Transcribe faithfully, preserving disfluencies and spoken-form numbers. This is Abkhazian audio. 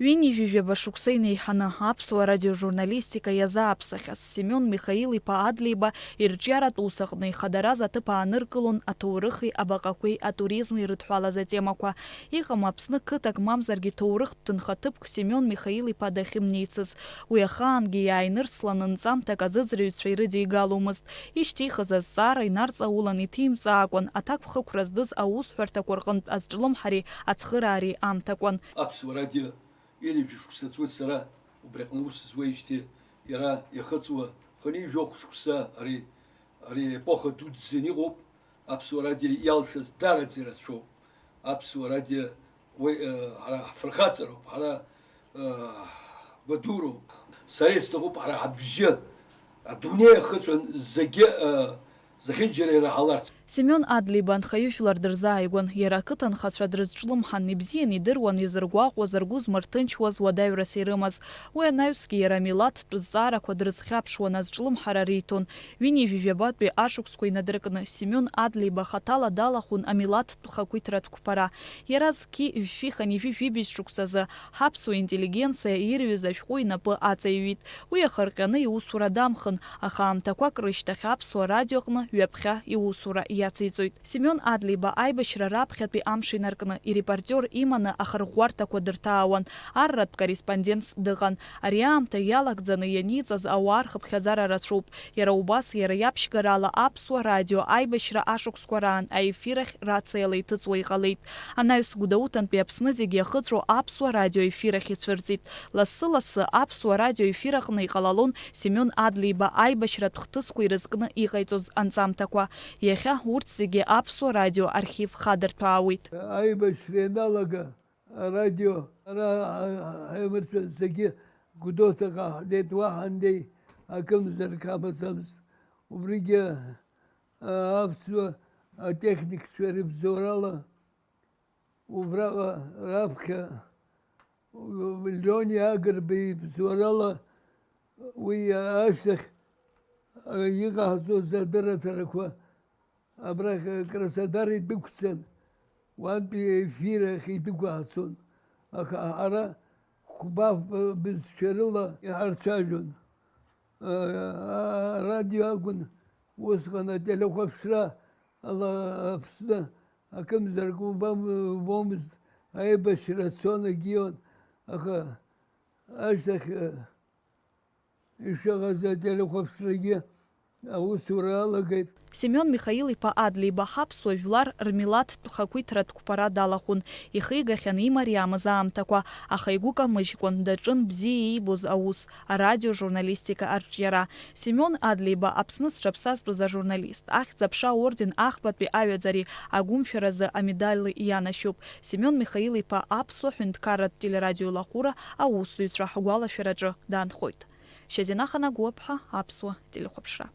Ҩынҩажәижәаба шықәса инеиҳаны аԥсуа радиожурналистика иазааԥсахьаз Семион Михаил-иԥа Адлеиба ирҿиаратә ус аҟны ихадараз аҭыԥ ааныркылон аҭоурыхи абаҟақәеи атуризми ирыдҳәалаз атемақәа. Иҟам Аԥсны қыҭак мамзаргьы ҭоурыхтә ҭынхаҭыԥк Семион Михаил-иԥа дахьымнеицыз. Уи ахаангьы иааинырсланы нҵамҭак азыӡырҩцәа ирыдигаломызт. Ишьҭихыз азҵаара инарҵаулан иҭимҵаакәан, аҭакԥхықәра здыз аусҳәарҭақәа рҟынтә азҿлымҳареи ацхыраареи амҭакәан. Аԥсуа радио ҩынҩажәи шықәса ҵуеит сара убри аҟны аус зуеижьҭеи, иара иахыҵуа хынҩажәи жәохә шықәса ари, ари аепоха дуӡӡаны иҟоуп, аԥсуа радио иалшаз дараӡа ирацәоуп. Аԥсуа радио уи, э, ҳара ҳфырхаҵароуп, ҳара, э, ҳгәадуроуп. Сара исҭахуп ҳара ҳабжьы адунеи ахыҵәан зегьы, э, зехьынџьара ираҳаларц. Семион Адлеиба анхаҩыжәлар дырзааигәан, иара ақыҭанхацәа дрызҿлымҳан, ибзиан идыруан изыргәаҟуаз, ргәы змырҭынчуаз, уадаҩрас ирымаз. Уи анаҩсгьы иара амилаҭтә зҵаарақәа дрызхьаԥшуан, азҿлымҳара риҭон. Ҩынҩажәи жәабатәи ашықәсқәа инадыркны, Семион Адлеиба хаҭала далахәын амилаҭтә хақәиҭратә қәԥара. Иара зқьи жәшәи хынҩажәи жәибжь шықәсазы ҳаԥсуа интеллигенциа ирҩыз ашәҟәы инапы аҵаҩит. Уи иахырҟьаны иусура дамхын, аха аамҭақәак рышьҭахь Аԥсуа радиоҟны ҩаԥхьа иусура иациҵоит. Семион Адлеиба аибашьра раԥхьатәи амш инаркны, ирепортиор иманы ахырӷәӷәарҭақәа дырҭаауан, арратә корреспондентс дыҟан. Ари аамҭа иалагӡаны ианиҵаз ауаа рхыԥхьаӡара рацәоуп. Иара убас, иара иаԥшьгарала Аԥсуа радио аибашьра ашықәсқәа раан аефир ахь рациала иҭыҵуа иҟалеит. Анаҩс Гәдоуҭантәи Аԥсны зегьы иахыҵәо Аԥсуа радио ефир ахь ицәырҵит. Лассы-лассы Аԥсуа радио ефир аҟны иҟалалон Семион Адлеиба аибашьратә хҭысқәа ирызкны иҟаиҵоз анҵамҭақәа. Иахьа урҭ зегьы Аԥсуа радио архив хадырҭәаауеит. Аибашьра ианалага, арадио, ара, а, ҳаимырцәа зегьы Гәдоуҭаҟа ҳнеит, уаҳа андеи акымзарак ҳамаӡамызт. Убригьы, а, аԥсуа атехникцәа рыбзоурала, убраҟа раԥхьа Леони Агрба ибзоурала, уи ашьҭахь, а, иҟаҳҵоз адырраҭарақәа абрахь Краснодар идәықәцан, уантәи ефир ахь идәықәаҳцон, аха ҳара хәба бызшәа рыла иҳарцәажәон. А, а, арадио акәын усҟан ателехәаԥшра ала Аԥсны акымзарак убам-, убомызт, аибашьра цон, егьион, аха ашьҭахь, а, ишыҟаз ателехәаԥшрагьы аусура алагеит. Семион Михаил-иԥа Адлеиба ҳаԥсуа жәлар рмилаҭтә хақәиҭратә қәԥара далахәын, ихигахьан имариамыз аамҭақәа, аха игәы камыжькәан даҿын бзиа иибоз аус, арадиожурналистика арҿиара. Семион Адлеиба Аԥсны зҽаԥсазтәыз ажурналист, Ахьӡ-аԥша аорден ахԥатәи аҩаӡареи агәымшәаразы амедали ианашьоуп. Семион Михаил-иԥа аԥсуа ҳәынҭқарратә телерадиолахәыра аусзуҩцәа ҳгәалашәараҿы даанхоит. Шьазина Ханагәыаԥҳа, Аԥсуа телехәаԥшра.